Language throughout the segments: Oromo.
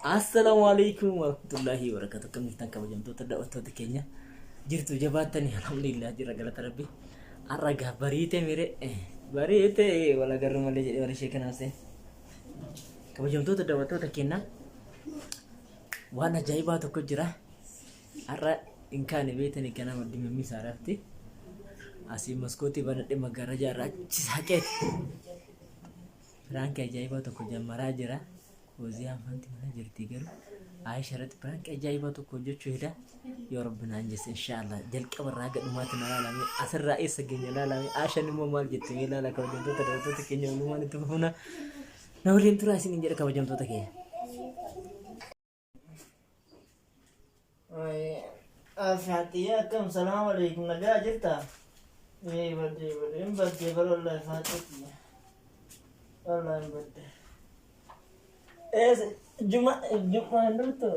Assalaamu alaikum warahmatullahi wabarakatuh. Akkam jirtan kabajamtoota daawwattoota keenya? Jirtu jabaattanii? Alhamdulillah, jira galata rabbi. Har'a gaa bariite mire bariite wal agarru malee jedhee warri ishee kanaaf seen. Kabajamtoota daawwattoota keenya, waan ajaa'ibaa tokko jira. Har'a hin kaane beetanii ganama dimimmi saaraafti. Asii maskootii banadhe maggaarrajaa irraa achi saaqeeti. Piraankii ajaa'ibaa tokko jammaraa jira. Fooziyaan fanti mana jirti, garuu Aayisha irratti piraankii ajaa'ibaa tokko hojjechuu hida. Yoo rabbi naan jesse, inshaallah jalqaba irraa haga dhumaatti na laalame, asirraa eessa geenya laalame, Aayishaan immoo maal jette mee laala. Kabajamtoota daawwattoota keenya, walumaan itti fufuna, na waliin turaa isiniin jedha, kabajamtoota keenya. Faatiyyaa, akkam? Salaam alaikum, nagaa jirta? Ee, baddee baddee hin baddee bara, wallahi Faatiyyaa. Wallahi hin baddee. Eessa juma juma hin dhuftu?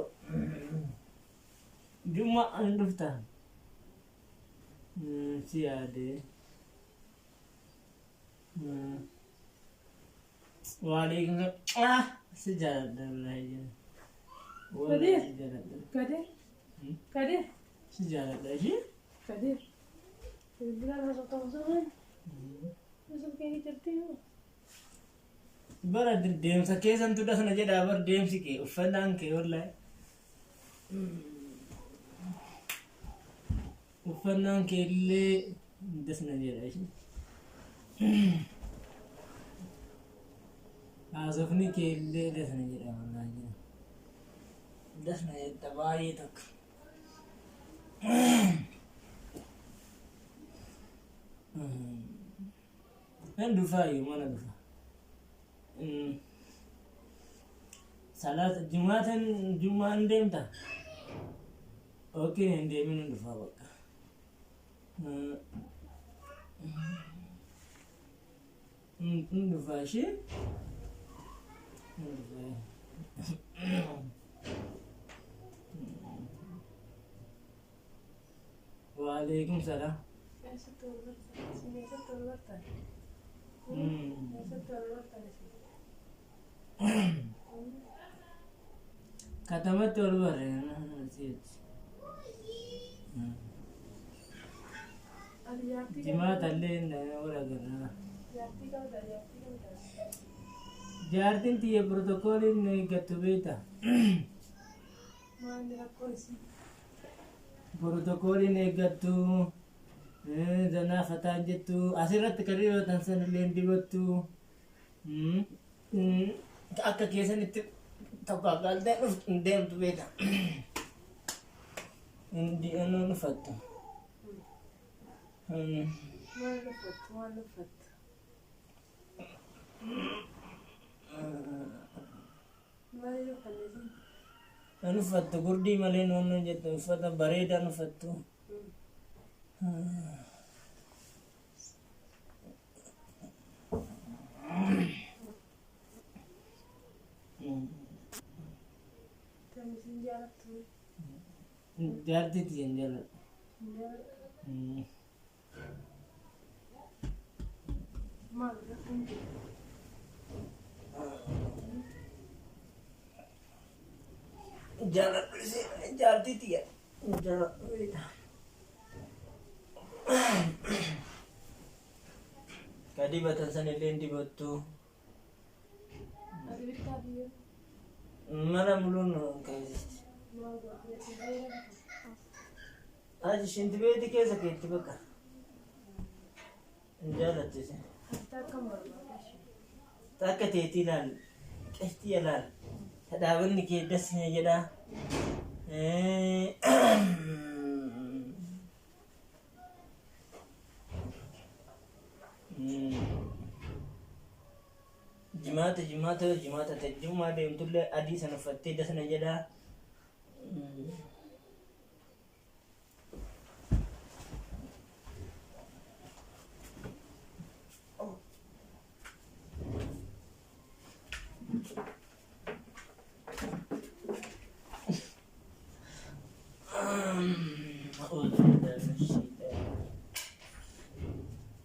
Juma hin dhufta? Si yaade. Waalaikum ah si jaaladha wallahi. Wallahi si jaaladha. Kadir. Kadir. Si jaaladha ishee. Kadir. Bilbilaan haasofta osoo osoo kee jirti. Bara deemsa keessantu dasna jedhaa bar, deemsi kee, uffannaan kee, wallahi. Uffannaan kee illee dasna jedha ishee. Haasofni kee illee dasna jedha wallahi. Dasna jetta baay'ee tokko. Nan dhufaayyuu, mana dhufa. Salaata jumaatan jumaan deemta? Okay, hin deemin, hin dhufaa bakka. Hin dhufaa ishee. Hin dhufaa. Waalaikum salaam. Eessatti wal bartan? Isin eessatti wal bartan? Eessatti wal bartan isin? Katamatti wal barre si'achi. Ati jaartii Jimaata illee wal agarra. Jaartii qabda? Jaartii qabda? Jaartiin tiyya pirootokooliin eeggattu beekta. Maali rakkoon isin? Pirootokooliin eeggattu, zanaa fataan jettu, asirratti kan dhiyootan san illee hin dibattu. Akka keessanitti tokko aggaaltee dhuftu hin deemtu beekta. Hin uffattu. Maal uffattu? Maal uffattu? Maal uffanne isin? Hin uffattu, gurdii malee noonnoo jettu, uffata bareedaa hin uffattu. Kan isin jaalattu? Jaartii tiyya hin jaalladhu. Hin jaalattu? Maal rakkoon kee? Jaaladhu ishee, jaartii tiyya. Jaaladhu beekta. Ka dibatan san illee hin dibattu. Ati bittaa fi yeroo Mana muluun keessatti. Maal goote? Fayyadamtu? Aji shintibeeti keessa keetti bakka. Hin jaalattu ishee. Ati akkam barbaadda ishee? Akka teetii ilaal. Qeshtii ilaal. Dhaabanni kee dasna jedha. Jimaata jimaata yoo jimaata ta'e jummaa deemtullee adii sana uffattee dasna jedha.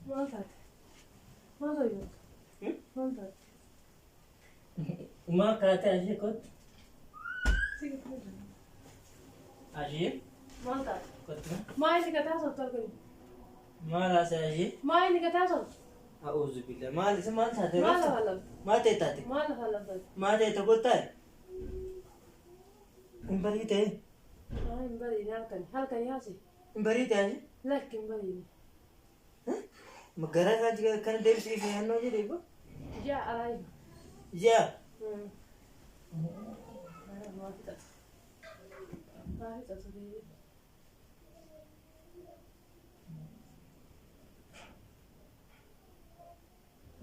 Maal taate? Maal taate? Maal taate? Maa kaatee ashee kottu. Ashiyee Maal taate? kottu. Maa inni gataa sooftu halkanii? Maal haasa'e ashiyee? Maa inni gataa sooftu? A'uuzu billah. Maal isa maal taate? Maal lafa lafte? Maal ta'e taate? Maal lafa lafte? Maal ta'e tokko taate? Hin bariite. Haa hin bariine halkanii. Halkanii haase. Hin bariite ashiyee. Lakki hin bariine. Gara kan deebisee fi hannoo jedhee ko? Ijaa alaa himu. Ijaa. Maa fixatu. Maa fixatu deebiin.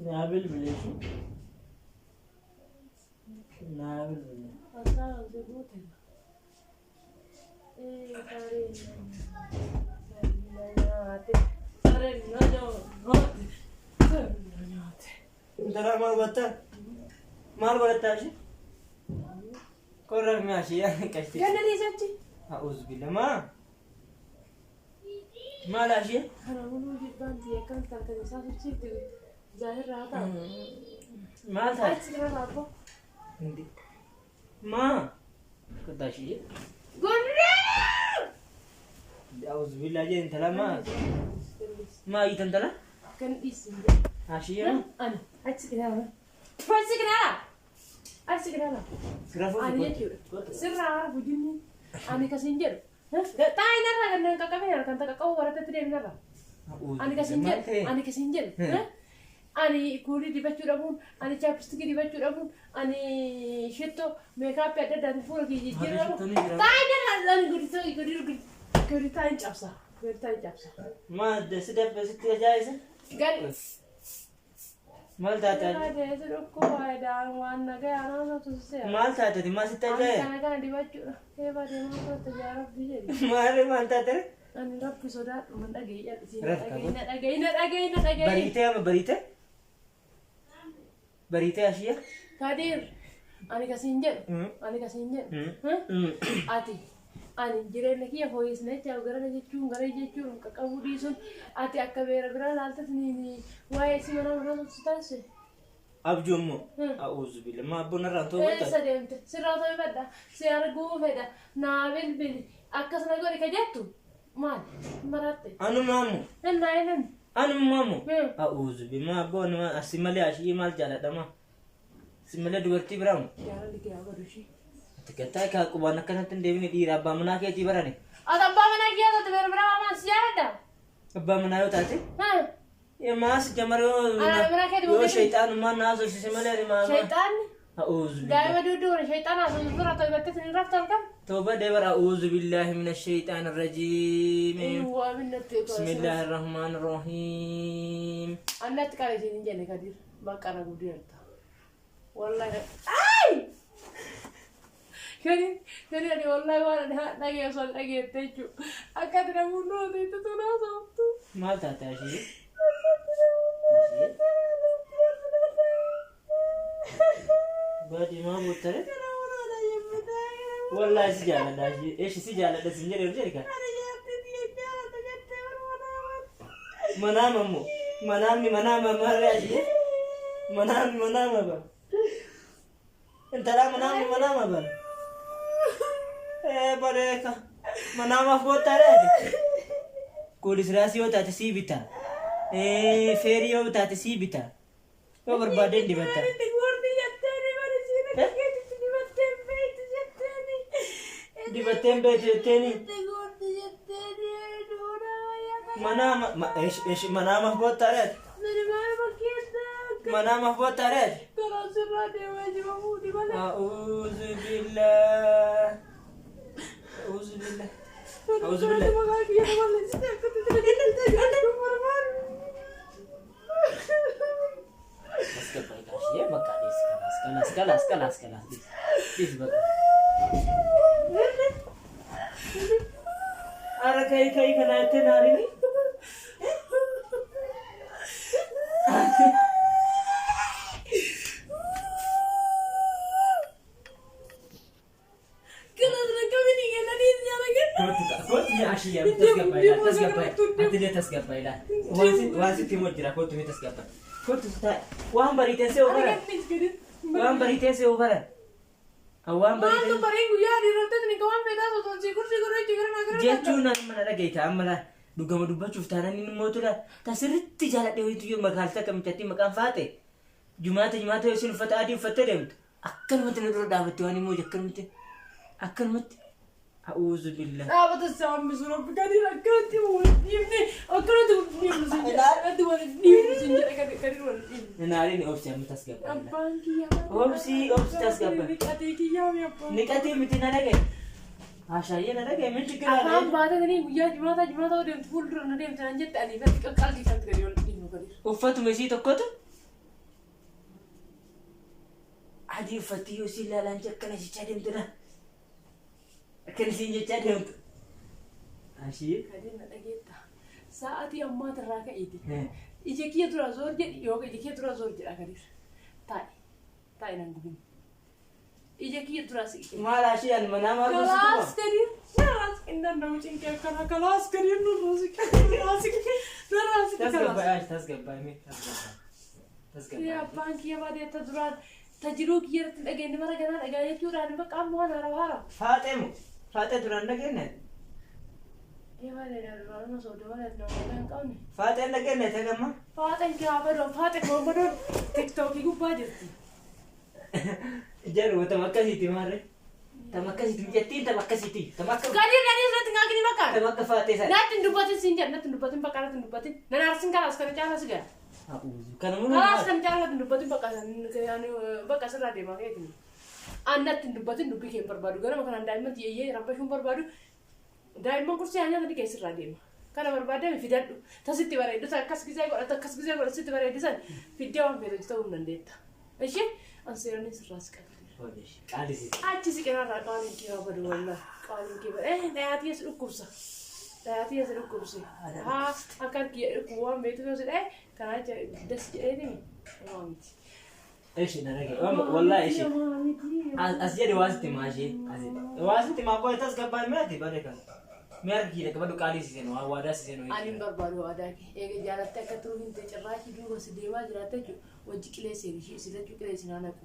Naa bilbileessu. Naa bilbile. Asaan si guute. Ee sareen na nyaate. Sareen na nyaate. Sareen na nyaate. Intala maal godhatta? Maal godhatta ishee? Korra mi ashiyee qashti. Ganna dhiisachi. A'uuzu billah maa? Maal ashiyee? Kana muluu jibbaan tiyya akkan taatan isaa subsiifte zaahirraa ta'a. Maal taate? Achi kana raabbo. Hindi. Maa? Kottu ashiyee. Gurree! A'uuzu billah jee intala maa? Maa iita intala? Kan dhiisin jedhe. Ashiyee maa? Ani achi qinaara. Achi qinaara. Achi qinaara. Sirra Ani jechuudha. Sirraa hafu jinni. Ani kasin jedhu. Taa'i narraa kan nan qaqqabee kan qaqqabu baratatti deemi narraa. Ani kasin jedhu. Ani kasin jedhu. Ani kuulii dibachuu dhabuun, ani chaappistikii dibachuu dhabuun, ani shittoo meekaappii adda addaatiin fuula kiyya jijjiiruu dhabuun. Taa'i narraa ani gadi gadi gadi gadi taa'in cabsa. Gadi taa'in cabsa. Maa si dabbe sitti ajaa'isa? Gadi. Maal taate? Waan nagaa anaa tusisee. Maal taate? Maa sitti Ani ajaa'e? kana kana dibachuudha. Eebaa deemaa kootta yaa rabbi jedhi. Maal maal taate? Ani rabbi sodaadhu man dhaga'i jedhisi. Rafka Na dhaga'i na dhaga'i na dhaga'i. Bariitee amma bariitee? Bariitee ashiyee? Kadir ani kasiin jedhu. Ani kasiin jedhu. Ati ani jireenya kiyya fooyyessina jecha gara jechuun gara jechuun qaqqabuu dhiisuun ati akka beera biraa laaltatni waa'ee si mana mana taasise. Abjuu immoo. A'uuzu billah maa abboon irraan ta'uu Eessa deemte? Sirraa ta'uu fedha. Si arguu fedha. Naa bilbili. Akkasuma godhi ka jettu maali? Maratte. Anu maamu. Ennaa eenyuun? Anu maamu. A'uuzu billah maa abboon asi malee ashiyee maal jaaladha maa? Si malee dubartii biraamu. Jaalalli kee haa badu ishee. Ati gattaa kaa qubaan akkanatti hin deebine dhiira abbaa manaa keetii barane. Ati abbaa manaa kiyyaa taate beera biraa waamaan si jaaladha. Abbaa manaa yoo taate? Maas jamar yoo Ana manaa keetii yoo boqotu. shayxaanummaan na haasofsiise malee ani maa. Shayxaanni A'uuzu billah. daa'ima duuduudha. Shayxaan haasofsiisu dura ta'u battee sin raftu halkan. توبة دبر أعوذ بالله من الشيطان الرجيم. Waa minnatti. بسم الله الرحمن الرحيم. Annatti qara isheen hin jenne Kadir. Baqara guddeerta. Wallahi. Ay! Kani kani ani wallahi waan ani dhagee osoo hin dhageette jechuudha. Akka ati namoonni hooteetti tolaa sooftu. Maal taate ashiyee? Baadii maa buuttare? Wallahi si jaaladha ashiyee. Eeshi si jaaladha sin jedhe jedhe kan. Manaama immoo. Manaamni manaama maarree ashiyee? Manaamni manaama bara. Intalaa manaamni manaama bara. Ee bareeka. Manaamaaf boottaadha ati. Kuulisiraasii yoo taate sii bita. Ee feerii yoo taate sii bita. Yoo barbaadeen dibatta. Dibatteen beektu jetteeni. Manaama eeshi eeshi manaamaaf boottaadha ati. Manaamaaf boottaadha ati. A'uuzu billah. A'uuzu billah. A'uuzu billah. Asgabba'i gaashiyee bakka dhiisi kalaas kalaas kalaas kalaas kalaas dhiisi dhiisi bakka. Ara ka'i ka'i kana jettee naarini. Kootu mee ashiyyaa tasgabba'i ilaali tasgabba'i atilee tasgabba'i ilaali. Waan sitti himu jira kootu mee tasgabba'i. Kootu waan bariiteen se'uu baran. Waan bariiteen se'uu baran. Awwaan Maaltu bareeda. bariin guyyaa adii irratti ni waan feetaa osoo si kursii godhee gara naa gara. Jechuun amma na dhagaita amma laa dhugama dubbachuuf taanaan inni immoo tura tasirritti jaaladhe wayitu yoo magaalta akkamitti maqaan faate jumaata jumaata yoo isin uffata adii uffattee deemtu akkanumatti na dura dhaabatte waan immoo akkanumatti akkanumatti a'uuzu billah. Dhaabata saambisu rabbi gadi akkanatti wal dhiibne akkanatti wal dhiibnu sin jedha akkanatti wal dhiibnu sin jedha gadi gadi wal dhiibnu. Naariin obsi amma tasgabbaa'e. Abbaan kiyyaa. Obsi obsi tasgabbaa'e. Niqatee kiyyaa mi abbaan. Niqatee miti na dhagaye. Haashaayyee na dhagaye min chikkira. Afaan baatatanii guyyaa jimaataa jimaataa deemtu fuuldura na deemtu naan jette ani irratti qaqqaltii kanatti gadi wal dhiibnu gadi. Uffatuma isii tokkotu adii uffatti yoo isii ilaalaan akkana jechaa deemtu na. Akkana isiin jechaa deemtu. Ashii. Gadi na dhageetta. Sa'aatii ammaatirraa ka'iiti. Ija kiyya dura zoor jedhi yookaan ija kiyya dura zoor jedha gadi. Taa'i. Taa'i nan gubin. Ija kiyya dura si. Maal ashii ani manaa maal Kalaas gosi gadi. Kalaas inni nama cinqee akkana kalaas gadi nurraa siqe nurraa siqe nurraa siqe kalaas. Tasgabbaa'e ashi tasgabbaa'e mee tasgabbaa'e. Tasgabbaa'e. Abbaan kiyya baadiyyaa ta duraan tajiruu kiyya irratti dhageenye mara ganaa dhagaa jechuudhaan bakka amma waan haaraa haaraa. Faaxee moo? Faaxee duraan dhageenye? Ee duraan osoo dabalee nama hin qabne. Faaxeen dhageenye tagamma? Faaxeen kiyyaa badoon faaxee koon badoon tiktookii gubbaa jirti. Jaruu tam akkasiiti maarree? Tam akkasiiti mijattiin tam akkasiiti. Tam akka Gadi gadi irratti ngaagni bakka. tam akka faaxee sana. Natti hin dubbatin siin jedha natti hin dubbatin bakka natti hin dubbatin. Nan aarsin kalaas kana caalaa si gara. A'uuzu kana mulu. Kalaas kana caalaa natti hin dubbatin bakka bakka sirraa deemaa keetiin. An natti hin dubbatin dubbii kee hin barbaadu ganama kanaan daa'imman xiyyeeyyee rabbashuu hin barbaadu. Daa'imman kursii haa nyaatanii kee sirraa deema. Kana barbaadame fidadhu. Tasitti bareeddu akkas gisee godhatu akkas gisee godhatu sitti bareeddisan fiddee waan feetu ta'uu hin dandeetta. Ishee an seeranii sirraa si qabdi. Qaalisi. Achi si qinarraa qaaliin kee haa badu wallah qaaliin kee badu dhayaatii as dhukkubsa dhayaatii as dhukkubse haa akka harki dhukkubu waan beektu yoo si dhaye kanaa das jedheetimi homaa miti. Ishi na dhagaye. Wallahi ishi. As jedhe waa sitti maa ishee. Waa sitti maa qoy tasgabbaa'e mi'aati bare kan. Mi'a harka kiyya qabadhu qaalii si seenu waa waadaa si seenu. Ani hin barbaadu waadaa kee eega jaalattee akka turuu hin ta'e cirraachii duuba si deemaa jiraatte jechuudha wajji qilee seeni ishee si lachuu qilee si naanaqu.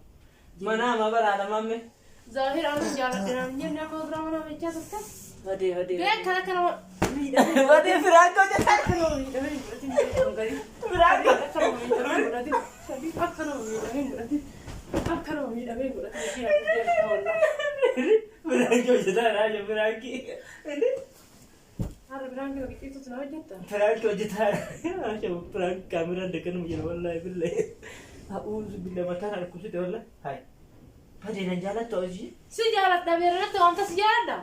Manaa ma bara lamamme. Zaahir anu jaaladhe naan hin jenne amma biraa mana mechaa turte. Badee badee. Beek kana kana miidhamee. Badee firaakoo jedha. Akka nama miidhamee hin godhatin jedhamu Firaakoo. Akka nama miidhamee hin godhatin. Akka nama miidhamee hin godhatin. Akka nama miidhamee hin godhatin. Firaakoo hojjetaa raajaa firaakii. Har'a biraan kee qixxeessuutu na hojjetta. Firaakii hojjetaa raajaa firaakii kaameraan dakkanuma jira wallaahi billahi. A'uuzu billah mataan harkusite wallahi. Hai. Badee nan jaalattu hojii. Si jaaladha beerratti wanta si jaaladha.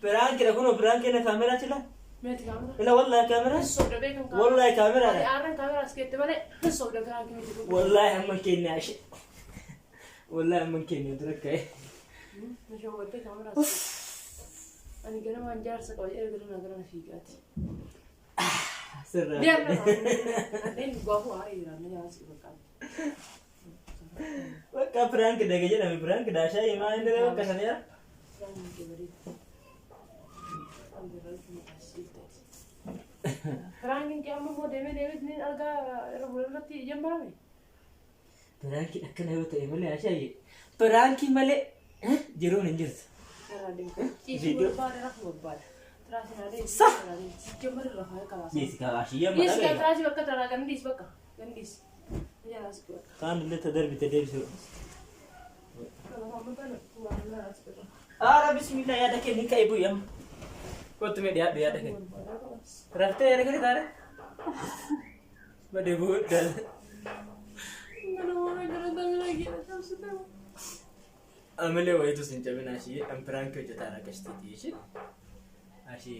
Firaakii kunoo firaakii na kaameraa jira. Meeti kaameraa. Ila wallahi kaameraa. Hin sobda beekan kaameraa. Wallahi kaameraa. Har'aan kaameraa as keette malee hin sobda biraan kee miti. Wallahi amma keenya ashee. Wallahi amma keenya dura ka'e. Meeshaa waddee kaameraa as keette. Ani ganamaan jaarsa qaba jedhee gara na gara na fiigaati. Sirraa. Deemna. Deemni gaafa haara jiraanna jaarsa bakka. Bakka prank daga jedhame prank daashaa himaa inni ree bakka sana yaa. Piraankiin kee amma immoo deemee deemee ni argaa irra irratti jammarame. Prankiin akkana yoo ta'e malee ashaayye. Prankii malee jiruun hin jirtu. Karaa deemu. Ciisuu barbaada rafuu barbaada. Tiraasii naa deemu. Sa. Jammari rafaa kalaas. Dhiisi kaa ashiyyee Dhiisi kaa maqaa tiraasii bakka taraa kan dhiisi bakka. Kan dhiisi. Jalaas bakka. Kaan illee ta darbite deebisu. Kanaaf amma bana waan jalaas bakka. Aara bismillah yaada kee ni ka'e bu'i amma. Kottu mee dhiyaadhu yaada kee. Raftee yaada kee taare. Badee bu'uudhaan. Mana waan gara tamina keessa cabsite. Amalee wayitu sin cabina ashii an piraankii hojjetaa rakkashtiiti ishee. Ashii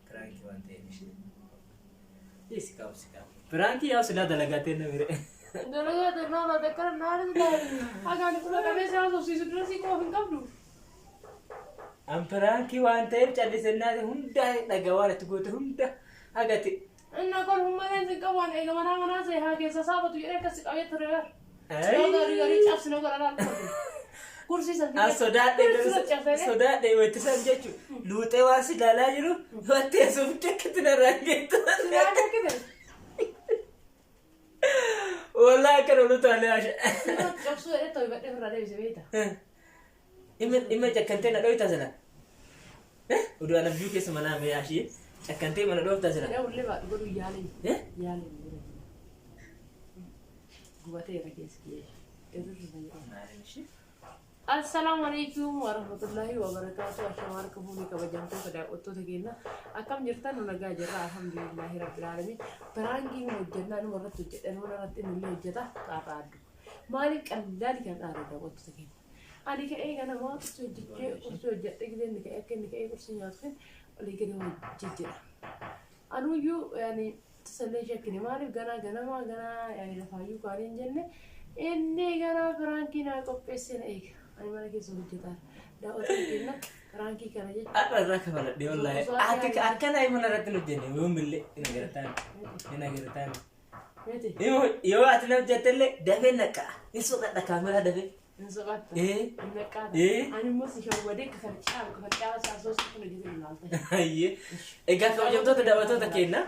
piraankii waan ta'eef ishee. Dhiisi kaa'u si kaa'u. Piraankii yaa'u silaa dalagaatee na bire. Dalagaa xinaa laata akkana naani hagaan quba qabeessa haasofsiisu dura sii qoof hin qabdu. An piraankii waan ta'eef callisennaa hunda dhagaa waan itti goote hunda hagati. Inni kolfummaa sin qabu waan eega manaa manaa see haa keessa saafatu jedhee akkas qabee ture bara. Yoo garii garii cabsina godha laal Kursii san An sodaadhe sodaadhe weettisan jechuun luuxee waan si ilaalaa jiru watteessuuf jakkatti narraan geettu. Wallahi akka olu taalee Aisha. Sirratti cabsuu jedhee too'ifadhee ofirraa deebise beekta. Ima cakkantee na dhoyta sila. Oduu anabjuu keessa manaa mee Aishee cakkantee mana dhoofta sila. Jedhee ullee baadhu godhuu yaaleen. Yaaleen godhuu. Gubateera keessa kiyya. Assalaamu alaikum warahmatullahi wabarakatuh. Ashamaa harka fuunee kabajamtoota daawwattoota keenya. Akkam jirtan? Nu nagaa jirra. Alhamdulillahi rabbil alamin. Piraankii nu hojjannaa numa irratti hojjedha numa irratti inni illee hojjeta qaarraa addu. Maaliif qallaali kan dhaara daawwattoota keenya. Ani ka'ee ganamaa qursii hojjechee qursii hojjedhee gisee inni ka'ee akka inni ka'ee qursii nyaatu kan olii gadi hojjechedha. Anuyyuu yaani tasallee shakkine maaliif ganaa ganamaa ganaa yaani lafaayyuu kaanii hin jenne inni ganaa piraankii naa qopheessee na eega. Ani mana keessa hojjetaa daawwattoota keenya piraankii kana jechuun. Har'a irraa kafaladhe wallaahi. Ati akkana mana irratti hin hojjenne yoomillee hin agartaan. Hin agartaan. Miti. Yoo ati na hojjette illee dafee naqa. Hin soqadha kaameraa dafee. Hin soqatta. Ee. Hin naqqaata. Ee. Ani immoo si shawwadee kafalchaa kafalchaa isaa soos kun hojjetu ilaalta. Ayyee. Egaa kabajamtoota daawwattoota keenya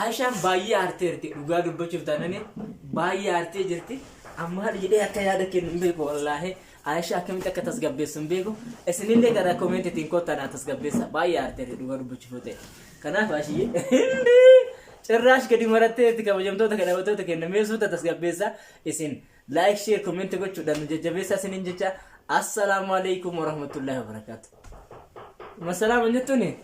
Aishaan baay'ee aarteerti dhugaa dubbachuuf taanani baay'ee aartee jirti. Amma haadha jedhee akka yaada kennu hin beeku wallaahi. Aishaa akkamitti akka tasgabbeessu hin beeku. Isinillee gara koomentiitiin kottaa naa tasgabbeessa baay'ee aarteerti dhugaa dubbachuuf yoo ta'e. Kanaaf Aishiyyee cirraash gadi maratteerti kabajamtoota daawwattoota keenya meessuuta tasgabbeessa isin like share comment gochuudhaan nu jajjabeessaa isiniin jecha assalaamu alaikum warahmatullaahi wabarakaatu. Masalaama jettuuni.